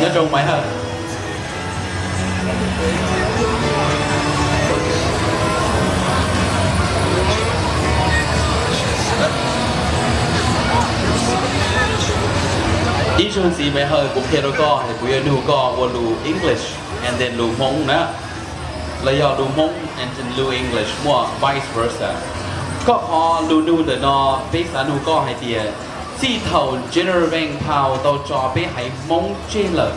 Nyob zoo Maiv Hawj. Ib zaug ntxiv Maiv Hawj, kuv qhia rau koj es kuv yuav nug koj ua lus English and then lus Hmoob na, los yog lus Hmoob and then lus English muaj vice versa. Koj qhov lus nug ntawm no peb xav nug koj hais tias txij thaum General Vance Powell tau tso peb haiv Hmoob tseg lawm,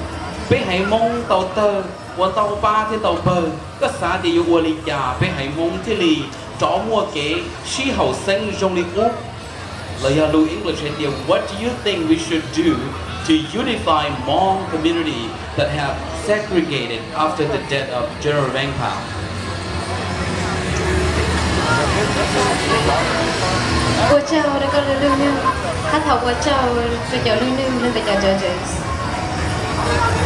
peb haiv Hmoob tau tawg ua ntau pab thiab ntau pawg, koj xav tias yuav ua li cas peb haiv Hmoob thiaj li rov muaj kev sib haum xeeb zoo li qub? Los yog lus English hais tias what do you think we should do to unify Hmong community that have segregated after the death of General Vance Powell? Ua tsaug rau koj lub lub nug, hab thov ua tsaug rau cov lub nug nyob ntawm cov judges.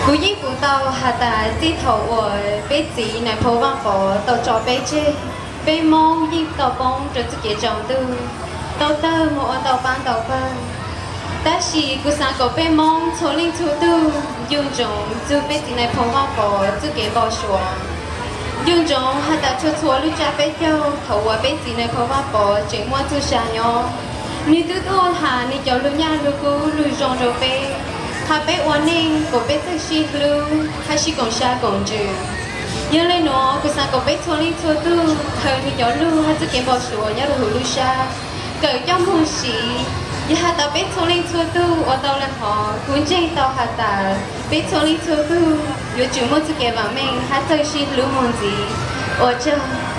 Kuv yeej pum tau has tas txij thaum uas peb txiv Nais Phoo Vaj Pov tau tso peb tseg, peb Moob yeej tau poob rau txuj kev tsaus ntuj, tau tawg mus ua ntau pab ntau pawg. Tab sis kuv xav kom peb Moob txhua leej txhua tug nco ntsoov txug peb txiv Nais Phoo Vaj Pov txuj kev npau suav. Nco ntsoov has tas txhua txhua lub tsab peb caug thaum uas peb txiv Nais Phoo Vaj Pov tseem muaj txuj sa nyob, nwg twb tuaj has nwg cov lug nyaj lug kub lug zoo rau peb, has peb ua neej kom peb txawj sib hlub hab sib koom sab koom ntsws. Yog le nuav kuv xav kom peb txhua leej txhua tug khaws nwg cov lug hab txuj kev npau suav nyob rua huv lub sab, kawm coj moog siv. Yog has tas peb txhua leej txhua tug ua tau le hov, kuv ntseeg tau has tas peb txhua leej txhua tug yuav tsum muaj txuj kev vaam meej hab txawj sib hlub moog ntxiv. Ua tsaug.